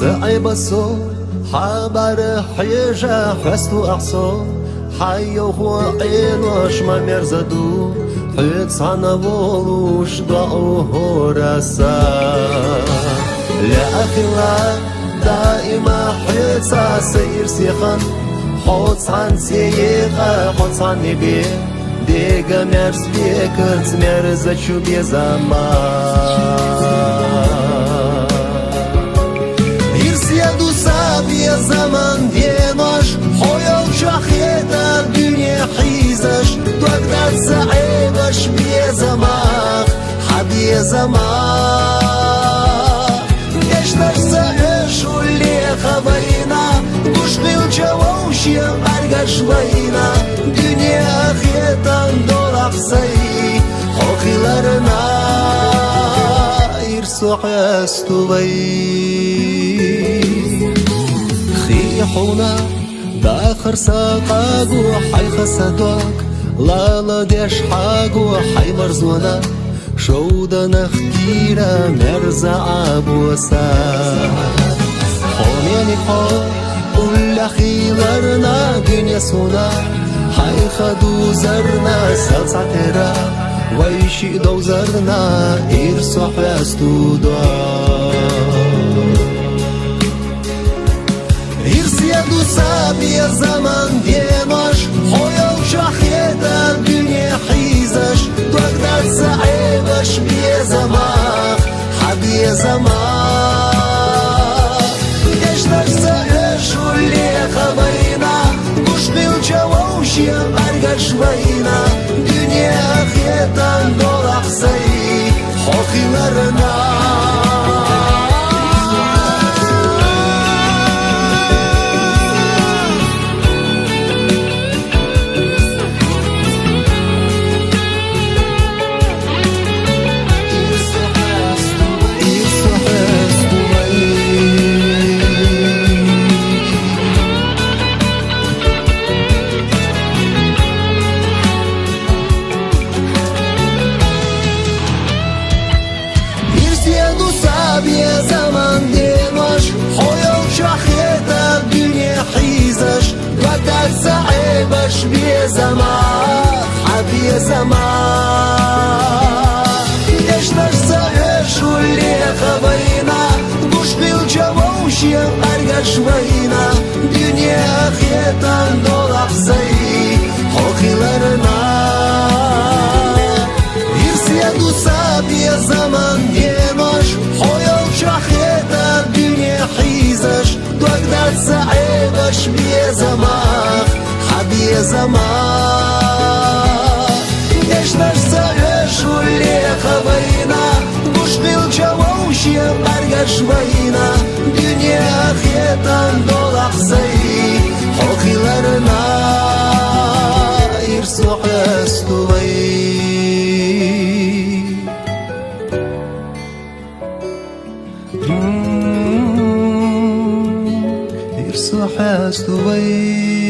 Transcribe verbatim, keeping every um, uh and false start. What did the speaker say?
Ца Ӏеба со, хьа бӀара хьежа хьоасту ахь со, хьайовхо Ӏенош ма мерза ду, хьоьца цхьана волуш доӀа хӀора са. Лаьа хила даима хьоьца са ирсе хан, хьо цхьана цӀе екъа, хьо цхьана бе, дега мерза бекац мерзачу безама. Ирсе ду са безаман денош, хьо йолчохь хетар дуьне хьийзаш, дог дац ца Ӏебаш безамах, хьан безамах. Дешнаш ца оьшулле ха вайна, гуш хилча вовшен бӀаьргаш вайна, дуьне а хетан долахь сай, хьо хиларна, ирсо хьоасту вай. Хи хьуна дахар са къагу хьайха са дог, лала деш хьагу хьай марзона, шовданах кийра мерза Ӏабоса. Хьо мени хьо, уллехь хиларна дуьне суна, хьайха дузарна сал цхьатера, вай шиъ довзарна ирсо хьоасту дог. Ирсе ду са безаман денош, хьо йолчохь хетар дуьне хьийзаш, дог дац ца Ӏебаш безамах, хьан безамах. Дешнаш ца оьшулле ха вайна, гуш хилча вовшен бӀаьргаш вайна, дуьне а хетан долахь сай, хьо хиларна. Ирсе ду са безаман денош, хьо йолчохь хетар дуьне хьийзаш, дог дац ца Ӏебаш безамах, хьан безамах. Дешнаш ца оьшулле ха вайна, гуш хилча вовшен бӀаьргаш вайна, дуьне а хетан долахь сай, хьо хиларна. Ирсе ду са безаман денош, хьо йолчохь хетар дуьне хьийзаш, дог дац ца Ӏебаш безамах, хьан безамах. Дешнаш ца оьшулле ха вайна, гуш хилча вовшен бӀаьргаш вайна, дуьне а хетан долахь сай, хьо хиларна, ирсо хьоасту вай. Ирсо хьоасту вай.